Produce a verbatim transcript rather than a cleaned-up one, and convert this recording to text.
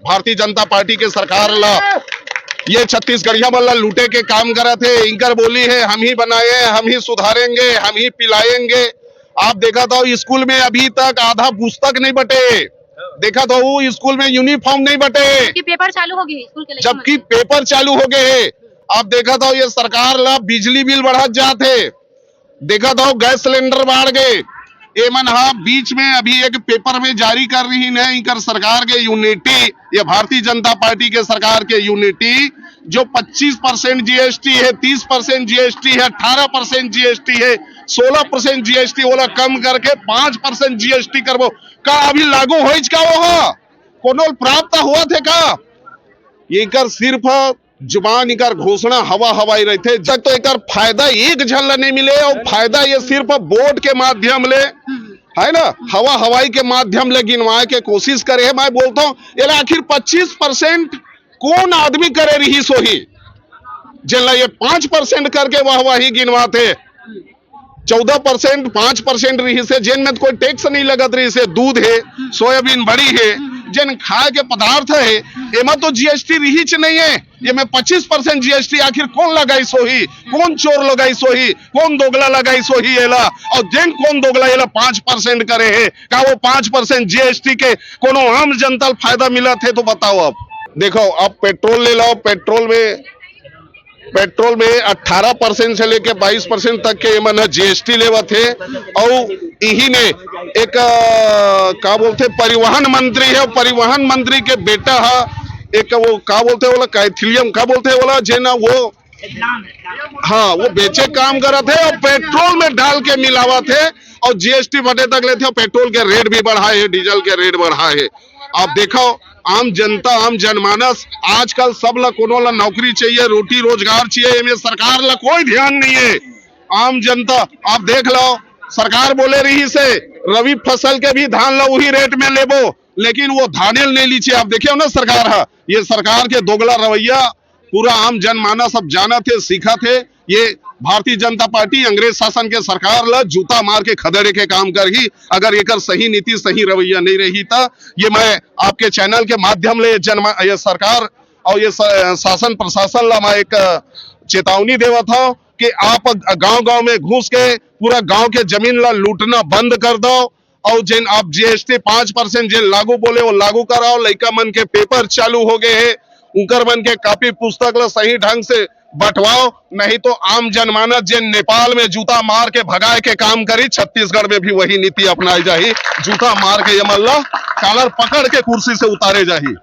Bharatiya Janata party के सरकार ला, ये छत्तीसगढ़िया मन ला लूटे के काम करत हे। इंकर बोली हे, "हम ही बनाए हैं, हम ही सुधारेंगे, हम ही पिलाएंगे।" आप देखत हो, स्कूल में अभी तक आधा पुस्तक नहीं बटे, देखत हो, स्कूल में यूनिफॉर्म नहीं बटे, जबकि पेपर चालू हो गए स्कूल के लइका मन जबकि के। पेपर चालू हो गए हे। आप देखत हो, ये सरकार ला बिजली बिल बढ़त जात हे, देखत हो, गैस सिलेंडर बाढ़ गए। ये मन हा बीच में अभी एक पेपर में जारी कर रही है, इनकर सरकार के यूनिटी, ये भारतीय जनता पार्टी के सरकार के यूनिटी, जो पच्चीस परसेंट जीएसटी है, तीस परसेंट जीएसटी है, अठारह परसेंट जीएसटी है, सोलह परसेंट जीएसटी, ओला कम करके पाँच परसेंट जीएसटी करबो। का अभी लागू होइच का वो हा? कोनो प्राप्त हुआ थे का? ये कर सिर्फ जुबान इकर घोषणा हवा हवाई रहिथे। जब तक तो एकर फायदा एक झन ला नहीं मिले, और फायदा ये सिर्फ वोट के माध्यम ले, है ना, हवा हवाई के माध्यम ले गिनवाए के कोशिश करे है। मैं बोलता हूँ, एला आखिर पच्चीस परसेंट कौन आदमी करे रही सोही, जेला ये पाँच परसेंट करके वाहवाही गिनवाते। चौदह परसेंट, पाँच परसेंट रहिस हे, जेन में कोई टैक्स नहीं लगत रहिस हे, दूध है, सोयाबीन बड़ी है, जेन खाए के पदार्थ है, एमा तो जीएसटी रहिच नहीं है। ये में पच्चीस परसेंट जीएसटी आखिर कौन लगाई सोही, कौन चोर लगाई सोही, कौन दोगला लगाई सोही एला, और जेन कौन दोगला एला पाँच परसेंट करे है, का वो पाँच परसेंट जीएसटी के कोनो आम जनता ल फायदा मिलत है? तो बताओ। अब देखो, अब पेट्रोल ले लो, पेट्रोल में पेट्रोल में अठारह परसेंट से लेके बाईस परसेंट तक के एमन ह जीएसटी लेवत हे। अउ इही ने एक, अ, का बोलथे, परिवहन मंत्री है, परिवहन मंत्री के बेटा ह, एक वो का बोलथे, ओला कैथिलियम का बोलथे, ओला जे ना वो, हाँ, वो बेचे काम करत हे और पेट्रोल में डाल के मिलावत हे और जीएसटी बटे तक लेथे और पेट्रोल के रेट भी बढ़ाए हे, डीजल के रेट बढ़ाए हे। आप देखो, आम जनता, आम जनमानस, आजकल सब ला, कोनो ला नौकरी चाहिए, रोटी रोजगार चाहिए, एमे सरकार ला कोई ध्यान नहीं है। आम जनता, आप देख लो, सरकार बोले रहिस हे रवि फसल के भी धान ला उही रेट में लेबो, लेकिन वो धाने ल नहीं लीचे। आप देखियो ना सरकार हा, ये सरकार के दोगला रवैया पूरा आम जनमानस अब जानत हे, सीखत हे। ये भारतीय जनता पार्टी अंग्रेज शासन के सरकार ला जूता मार के खदेड़े के काम करही, अगर एकर सही नीति, सही रवैया नहीं रही त। ये मैं आपके चैनल के माध्यम ले ये जनमा-, ये सरकार और ये स-, शासन प्रशासन ला मैं एक चेतावनी देवत हूँ कि आप गांव-गांव में घुस के पूरा गांव के जमीन ला लूटना बंद कर दो। और जेन आप जीएसटी पाँच परसेंट जेन लागू बोले, वो लागू कराओ। लइका मन के पेपर चालू हो गए हे, उनकर मन के कॉपी पुस्तक ला सही ढंग से बंटवाओ, नहीं तो आम जनमानस जेन नेपाल में जूता मार के भगाए के काम करी, छत्तीसगढ़ में भी वही नीति अपनाई जाही। जूता मार के ये मन ला कालर पकड़ के कुर्सी से उतारे जाही।